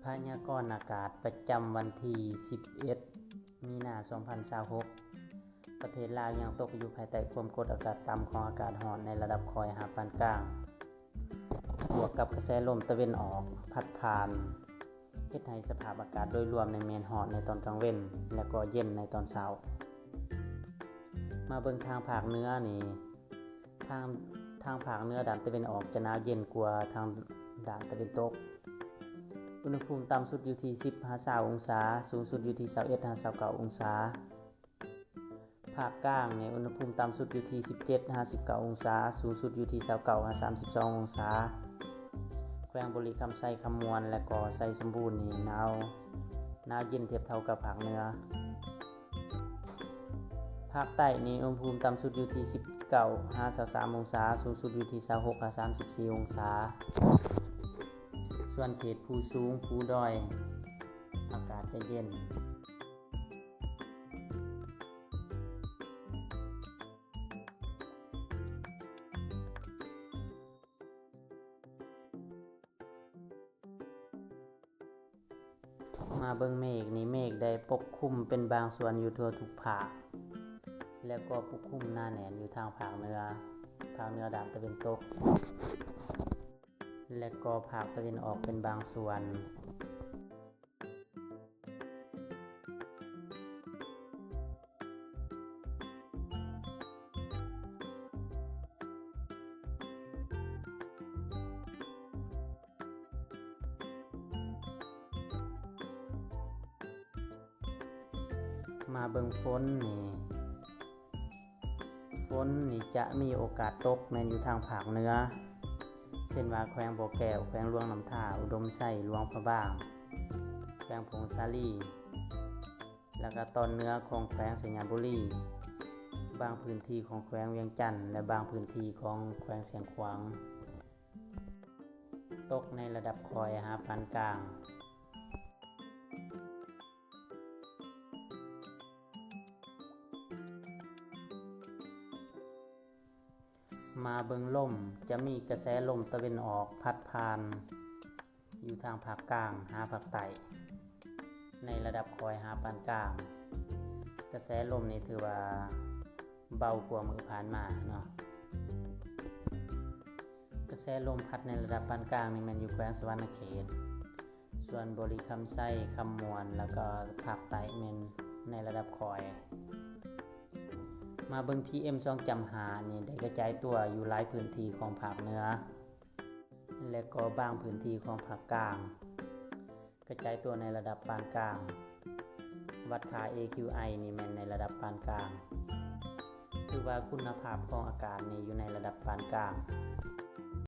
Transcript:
ພະຍາກອນອາກາດປະຈຳວັນທີສິບເອັດ ມີນາ ສອງພັນຊາວຫົກ ປະເທດລາວຍັງຕົກຢູ່ພາຍໃຕ້ຄວາມກົດອາກາດຕ່ຳຂອງອາກາດຮ້ອນໃນລະດັບຄ່ອຍຫາປານກາງ, ບວກກັບກະແສລົມຕາເວັນອອກພັດຜ່ານ ເຮັດໃຫ້ສະພາບອາກາດໂດຍລວມໃນແມ່ນຮ້ອນໃນຕອນກາງເວັນ ແລະກໍເຢັນໃນຕອນເຊົ້າ. ມາເບິ່ງທາງພາກເໜືອນີ້, ທາງ, ທາງພາກເໜືອດ້ານຕາເວັນອອກຈະໜາວເຢັນກວ່າທາງດ້ານຕາເວັນຕົກ. ອຸນຫະພູມຕ່ຳສຸດຢູ່ທີ່ສິບຫາຊາວອົງສາ, ສູງສຸດຢູ່ທີ່ຊາວເອັດຫາຊາວເກົ້າອົງສາ. ພາກກາງນີ້ ອຸນຫະພູມຕ່ຳສຸດຢູ່ທີ່ສິບເຈັດຫາສິບເກົ້າອົງສາ, ສູງສຸດຢູ່ທີ່ຊາວເກົ້າຫາສາມສິບສອງອົງສາ. ແຂວງບໍລິຄຳໄຊ, ຄຳມ່ວນ ແລະກໍໄຊສົມບູນນີ້ໜາວ, ໜາວເຢັນທຽບເທົ່າກັບພາກເໜືອ. ພາກໃຕ້ນີ້ ອຸນຫະພູມຕ່ຳສຸດຢູ່ທີ່ສິບເກົ້າຫາຊາວສາມອົງສາ, ສູງສຸດຢູ່ທີ່ຊາວຫົກຫາສາມສິບສີ່ອົງສາ. ສ່ວນເຂດພູສູງ, ພູດອຍ ອາກາດຈະເຢັນ. ມາເບິ່ງເມກນີ້, ເມກໄດ້ປົກຄຸມເປັນບາງສ່ວນຢູ່ທົ່ວທຸກພາກ ແລະກໍປົກຄຸມໜາແໜ້ນຢູ່ທາງພາກເໜືອ, ພາກເໜືອດ້ານຕາເວັນຕົກ ແລະກໍພາກຕາເວັນອອກເປັນບາງສ່ວນ. ມາເບິ່ງຝົນນີ້, ຝົນນີ້ຈະມີໂອກາດຕົກແມ່ນຢູ່ທາງພາກເໜືອ ເຊັ່ນວ່າແຂວງບໍ່ແກ້ວ, ແຂວງຫຼວງນ້ຳທາ, ອຸດົມໄຊ, ຫຼວງພະບາງ, ແຂວງຜົ້ງສາລີ ແລະກະຕອນເໜືອຂອງແຂວງໄຊຍະບູລີ, ບາງພື້ນທີ່ຂອງແຂວງວຽງຈັນ ແລະບາງພື້ນທີ່ຂອງແຂວງຊຽງຂວາງ. ຕົກໃນລະດັບຄ່ອຍຫາປານກາງ. ມາເບິ່ງລົມ, ຈະມີກະແສລົມຕາເວັນອອກພັດຜ່ານຢູ່ທາງພາກກາງຫາພາກໃຕ້ ໃນລະດັບຄ່ອຍຫາປານກາງ. ກະແສລົມນີ້ຖືວ່າເບົາກວ່າມື້ຜ່ານມາເນາະ. ກະແສລົມພັດໃນລະດັບປານກາງນີ້ແມ່ນຢູ່ແຂວງສະຫວັນນະເຂດ, ສ່ວນບໍລິຄຳໄຊ, ຄຳມ່ວນ ແລ້ວກໍພາກໃຕ້ແມ່ນໃນລະດັບຄ່ອຍ. ມາເບິ່ງ ພີເອັມ ສອງຈຸດຫ້າ ນີ້ໄດ້ກະຈາຍຕົວຢູ່ຫຼາຍພື້ນທີ່ຂອງພາກເໜືອ ແລະກໍບາງພື້ນທີ່ຂອງພາກກາງ. ກະຈາຍຕົວໃນລະດັບປານກາງ. ວັດຄ່າ ເອ ຄິວ ໄອ ນີ້ແມ່ນໃນລະດັບປານກາງ. ຖືວ່າຄຸນນະພາບຂອງອາກາດນີ້ຢູ່ໃນລະດັບປານກາງ. ເ